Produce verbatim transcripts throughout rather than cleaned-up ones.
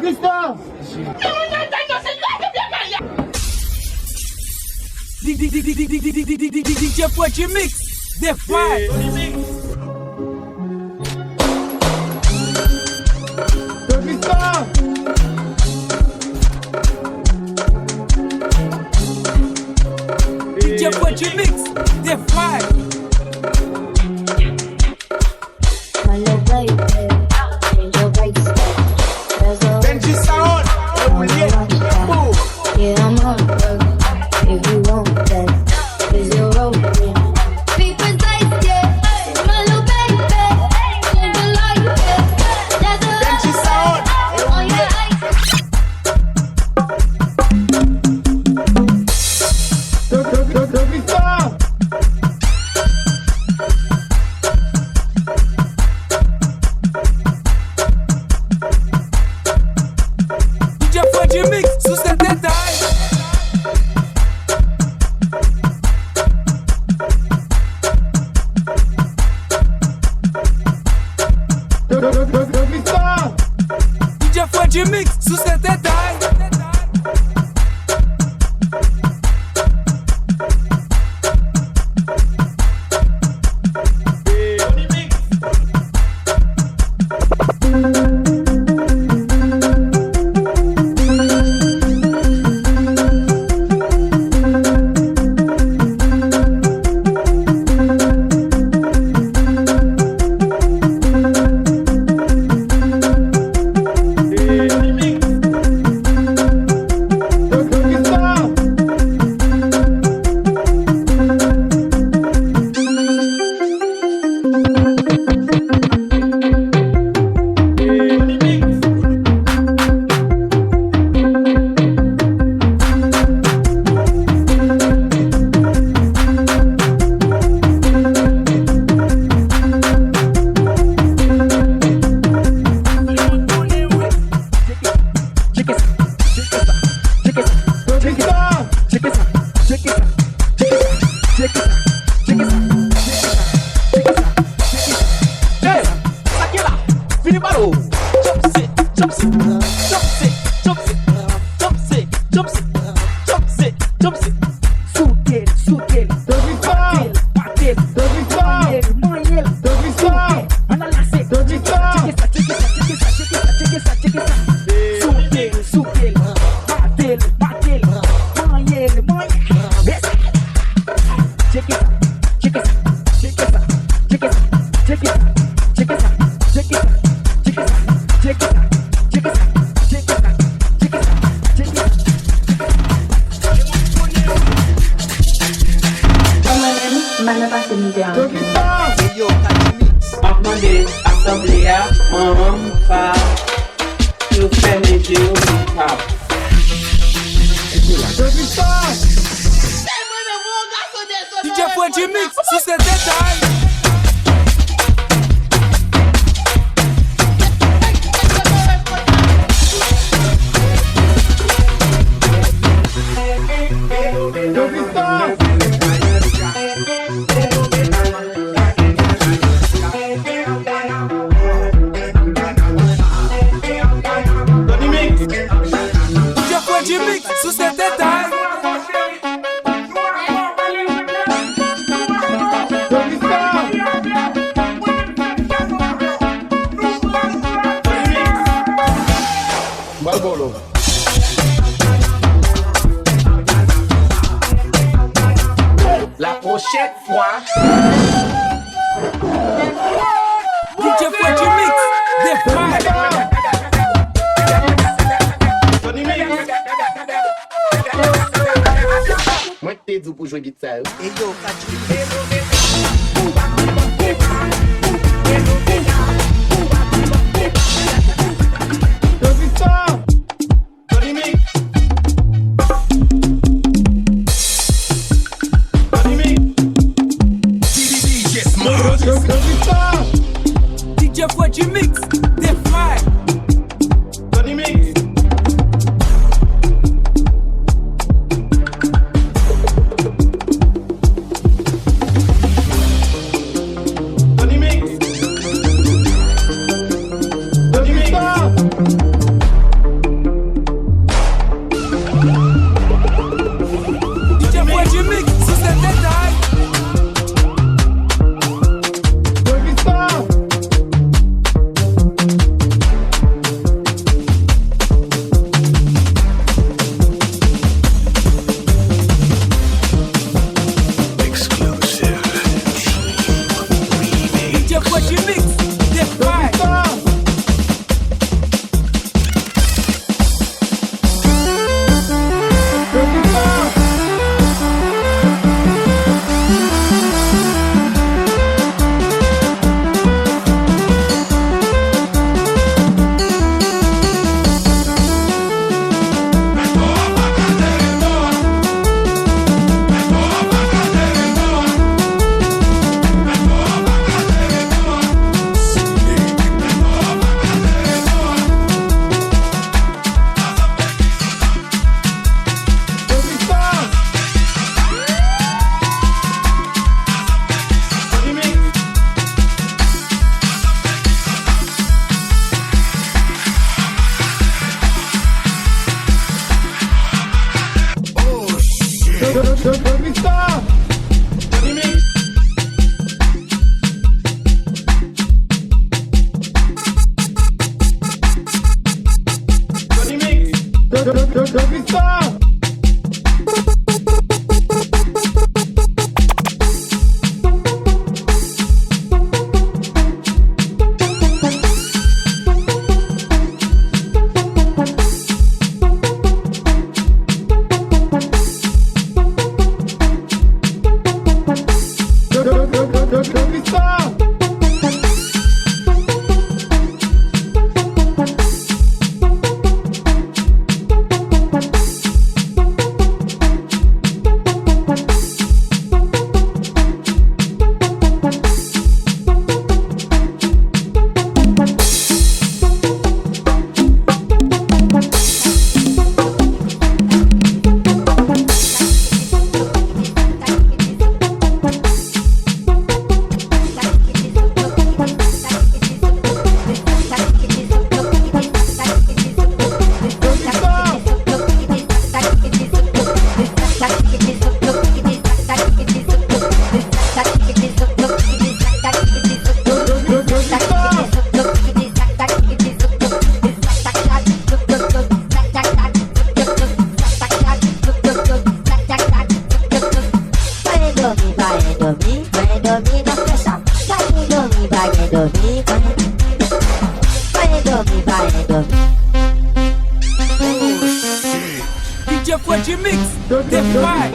Christophe! D J Freddy Mix, The Fly. D J Freddy Mix, The Fly. Benji Sound, e ou l ye. Boom. Yeah, I'm on the road. If you want that, is your road. Be precise, yeah. My little baby, change your life, yeah. That's a Benji Sound, e ou l ye. D J Freddy Mix sou sèt detay. D J Freddy Mix sou sèt detay. Tcheke sa, tcheke sa, tcheke sa, tcheke sa, tcheke sa, tcheke sa, tcheke sa, tcheke sa, tcheke sa, tcheke sa, tcheke sa, tcheke sa. Hey, sa k ye la? Vini ba nou. Chop sit, chop sit, chop sit, chop sit, chop sit, chop sit, chop sit, chop sit. Souke l, souke l. Bate l, bate l. Manye l, manye l. Souke. Ann al lase. Tcheke sa, tcheke sa, tcheke sa, tcheke sa, tcheke sa, tcheke sa. Souke l, souke l. Bate l, bate l. Manye l, manye l. Tcheke sa, tcheke sa, tcheke sa, tcheke sa, tcheke sa, tcheke sa, tcheke sa, tcheke sa. Mwen menm, m pa nan pase mizè an. M ap mande asanble a, manman m pa yo fèmen je yo pou pa. D J Freddy Mix sou sèt detay. D J Freddy Mix sou sèt detay. Bal bolo. La prochaine fois. D J Freddy Mix, The Fly. Mwen te di w pou jwe git sa yo. E yo, Katy. Jeff Reggie Mix, The Fly. Tony Mix. Tony Mix. Tony Mix. Jeff Reggie Mix, si se detay. Exclusive. Team Remix. D J Freddy Mix, The Fly. Pa gen dòmi, pa gen dòmi, pa gen dòmi, pa gen dòmi, pa gen dòmi. D J Freddy Mix, The Fly.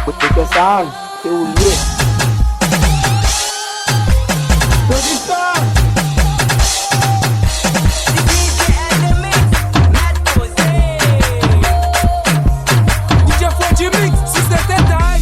Kote sa, se ou l ye. D J Freddy Mix, si se detay.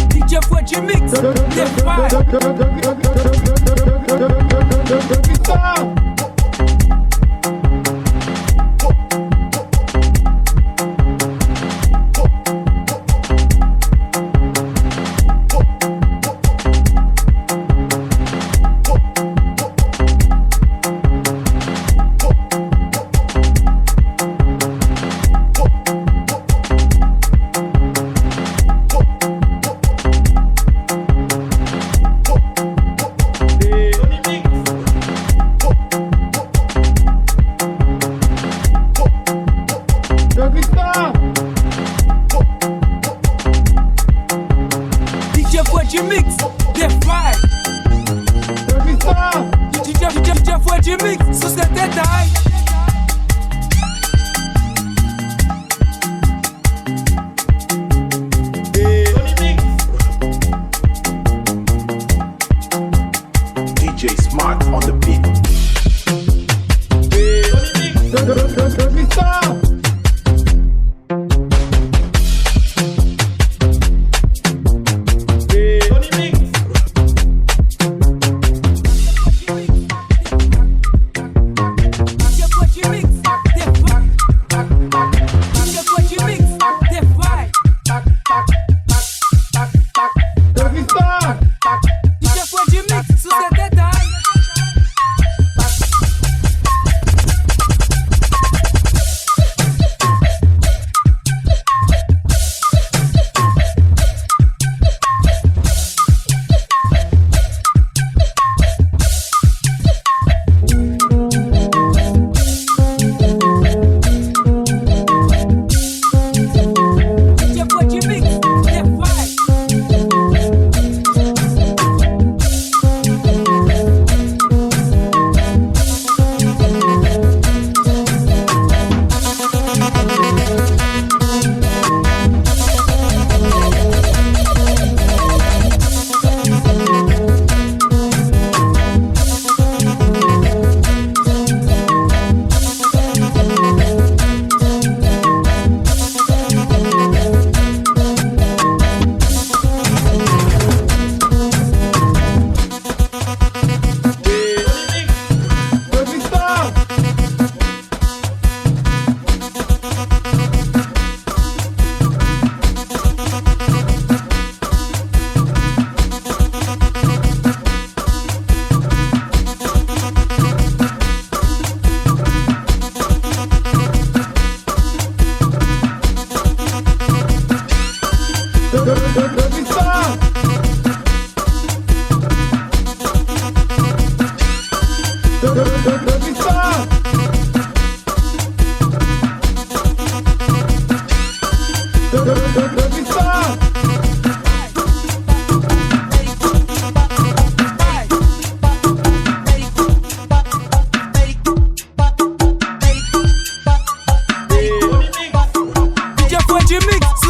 D J Freddy Mix, The Fly. Remix sou se detay. D J Smart on the beat. D J Freddy Mix sou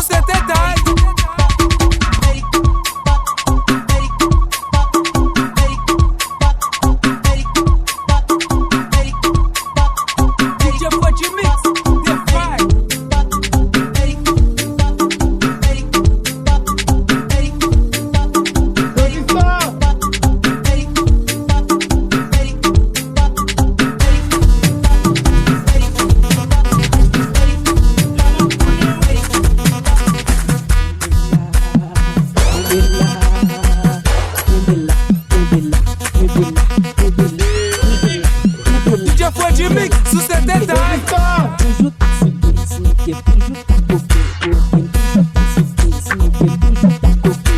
se detay. D J Freddy Mix, The Five. D J Freddy Mix sou se detay. Toujou ta sou pye, sou pye, toujou ta koke, koke, toujou ta sou pye, sou pye, toujou ta koke.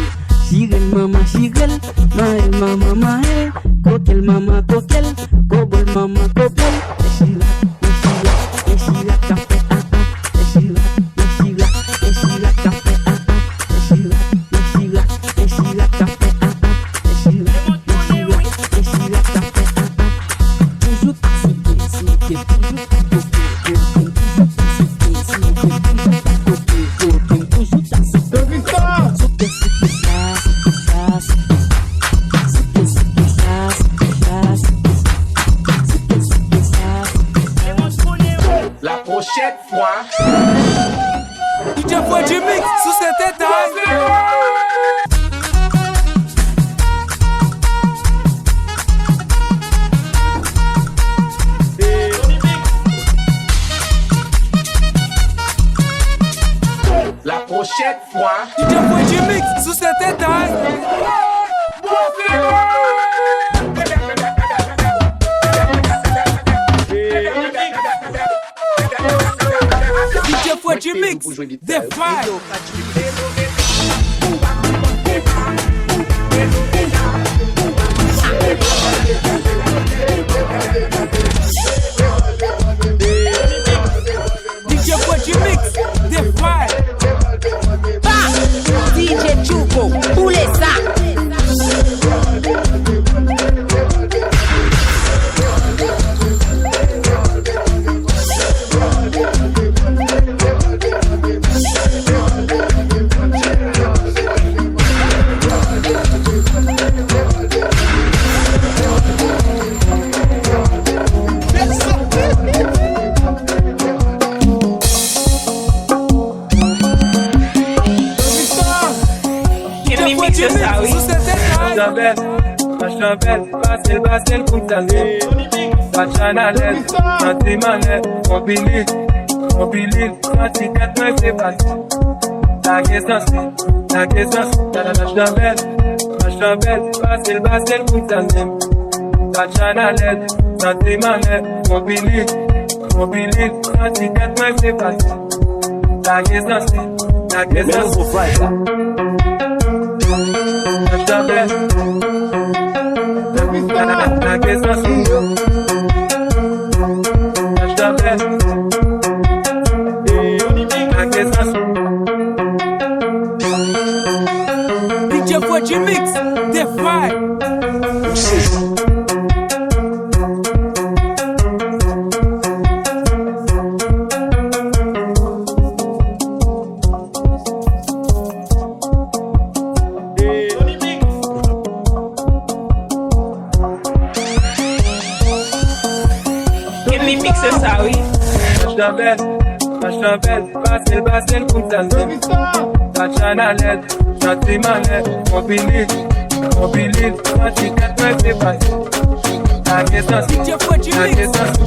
Chire l manman, chire l, maye l manman, maye l, koke l manman, koke l, kobo l manman, kobo l. Lè chira, lè chira, lè chira ka fè a a, lè chira, lè chira, lè chira ka fè a a, lè chira, lè chira, lè chira ka fè a a, lè chira, lè chira, lè chira ka fè a a. Toujou ta sou pye, sou pye, toujou ta koke, koke, toujou ta sou pye, sou pye, toujou ta koke, koke, toujou ta sou pye. Sou pye, sou pye sa, sou pye sa, sou pye sa. Sou pye, sou pye sa, sou pye sa, sou pye sa. Sou pye, sou pye sa, sou pye sa. La prochaine fois. D J Freddy Mix sou se detay. La prochaine fois. D J Freddy Mix sou se detay. D J Freddy Mix, The Five. D J Freddy Mix, The Five. Ba! D J Tchouko, boule sa! Machan bèl, pase l, pase l, kounsa l menm. Machan alèz, santi m anlè, konpili, konpili, santi tèt mwen se pase. Lage sansi, lage sansi, machan bèl, machan bèl, pase l, pase l, kounsa l menm. Machan alèz, santi m anlè, konpili, konpili, santi tèt mwen se pase. Lage sansi, lage sansi. Lage sansi. Lage sansi. Lage sansi. D J Freddy Mix, The Fry. Give me mix sa, wi. Machan bèl, machan bèl, pase l, pase l, kounsa l menm. Machan alèz, santi m anlè, konpili, konpili, santi tèt mwen se pase. Lage sansi, lage sansi.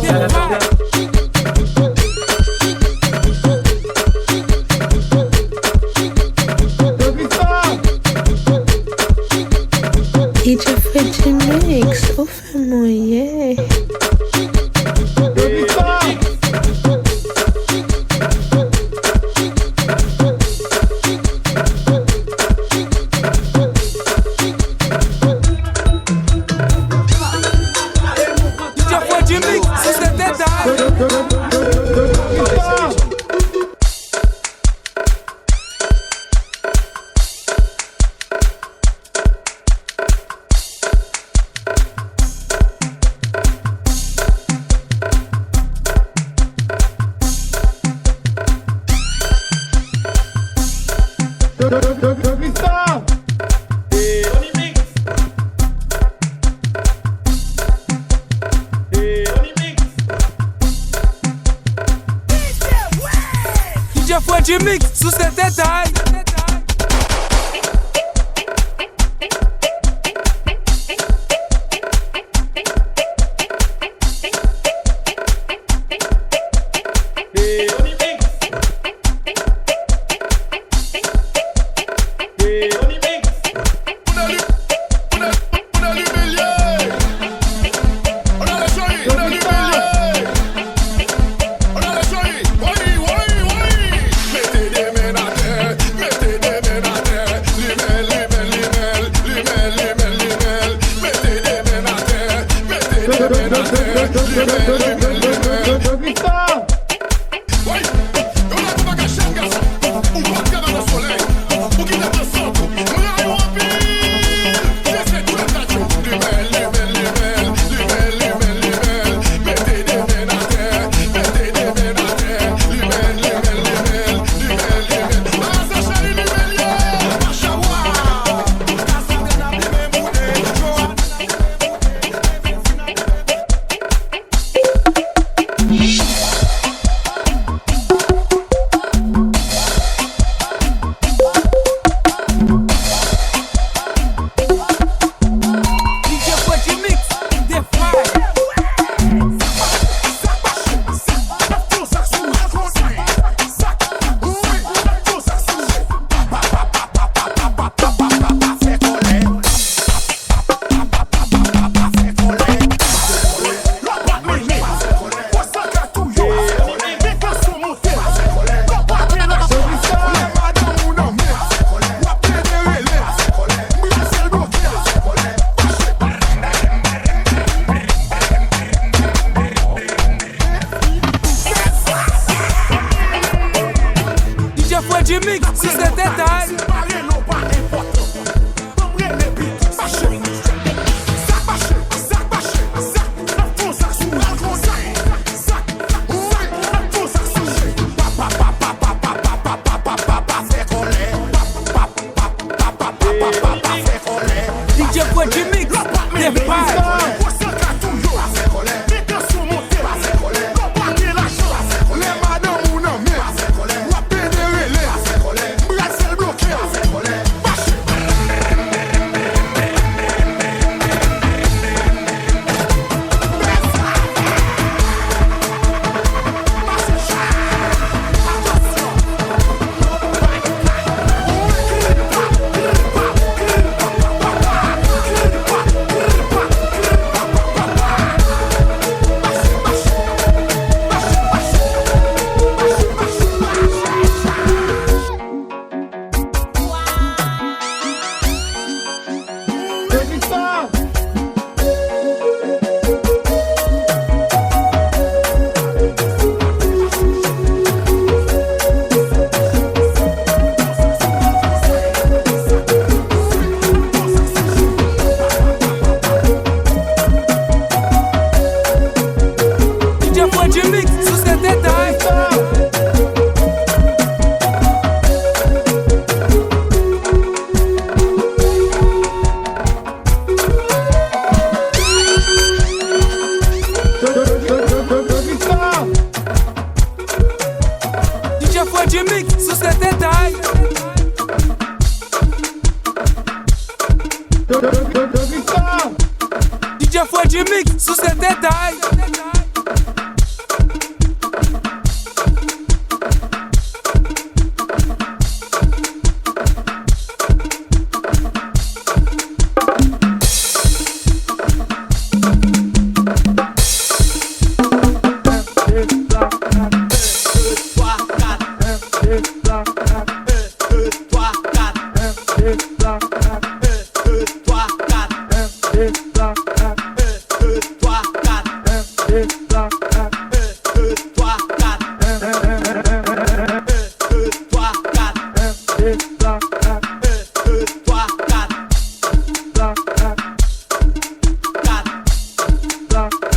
D J Freddy Mix, ou fè m anyen. D J Freddy Mix, si se te ta. D J Freddy Mix, sou se detay. D J Freddy Mix, si se detay. D J Freddy Mix, the vibe. Un, deux, trois, quatre. Un, deux, trois, quatre. Un, deux, trois, quatre. Un, deux, trois, quatre. Quatre. Quatre. Quatre.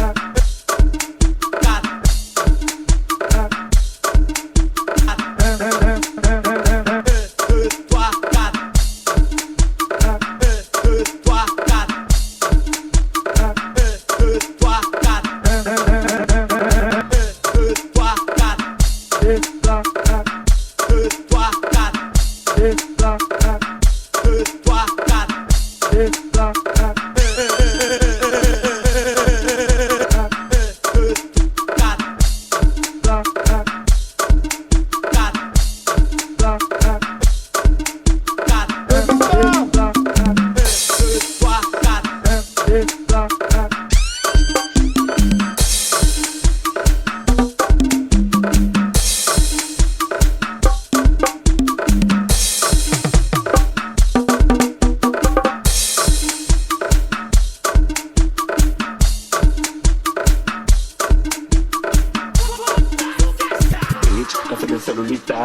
Bitch, pase nan selilita.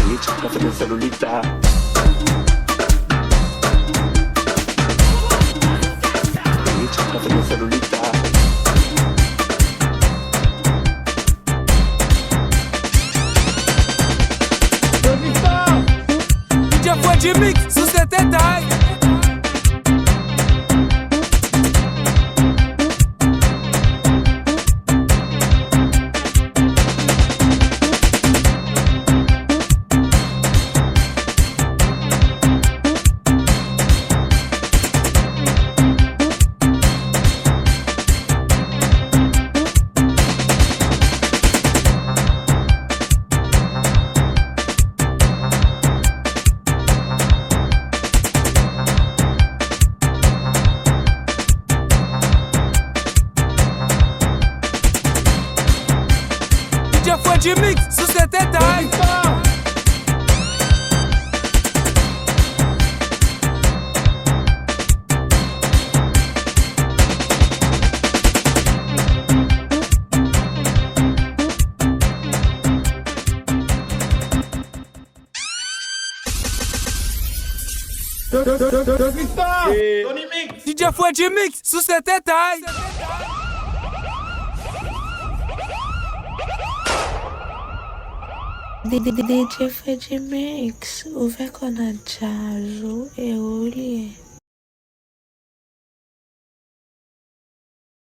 Bitch, pase nan selilita. Bitch, pase nan selilita. D J Freddy Mix sou sèt etay. D J Freddy Mix sou sèt etay. D J Freddy Mix sou sèt etay. D J Freddy Mix, ouvè kò nan djaz ou e ou li ye.